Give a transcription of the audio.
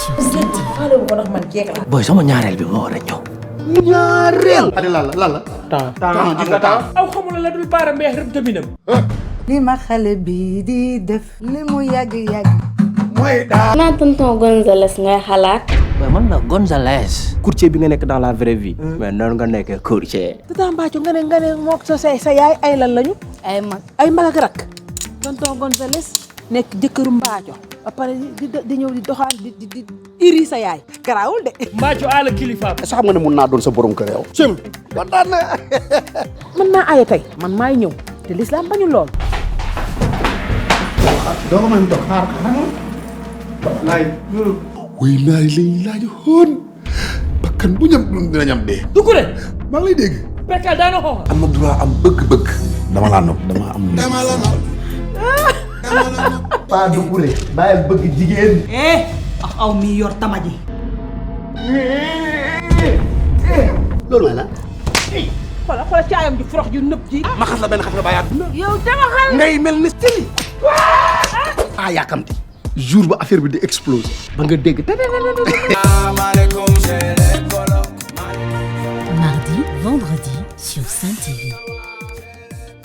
sur Sen TV. faale wu ko ndax man jeeg la. booy sama ñaareel bi moo war a ñëw. ñaareel. adi lan la. temps gis nga temps. aw xamula la dul baara mbeex rek dominam. li ma xale bii di def li mu yàgg-yàgg. mooy daa. naa tonton Gonzales ngay xalaat. waaye man la Gonzales. courtier bi nga nekk dans la vraie vie. mais noonu nga nekk courtier. tata Mbacco nga ne mook sa yaay ay lan lañu. ay mag ak rak. tonton Gonzales nekk jëkkëru Mbacco. ba pare di ñëw di doxaan di iri sa yaay. garaawul de. Mbacco àll kilifa. est-ce que xam nga ne mun naa doon sa borom kër yow. sim kontaan na. mën naa aye tey man maay ñëw te l'islam bañu lool. doo ko mën a dox xaar. laay. wuy laay lañ laaj xoon. bakkan bu ñam dina ñam dee. Doucouré. maa ngi lay dégg. Perkal daana xooxa. am na droit am bëgg-bëgg. dama laa nopp dama am. Paa Doucouré. bàyyi bëgg jigéen. aw mi yor tama ji. loolu mooy la. xoolal caayam ji forox ju nëb ji. ma xas la benn xas nga bàyyaat. yow dama xal. ngay mel ni style. yàkkamti. jour ba affaire bi di exploser. ba nga dégg. Mardi, vendredi sur Sen TV.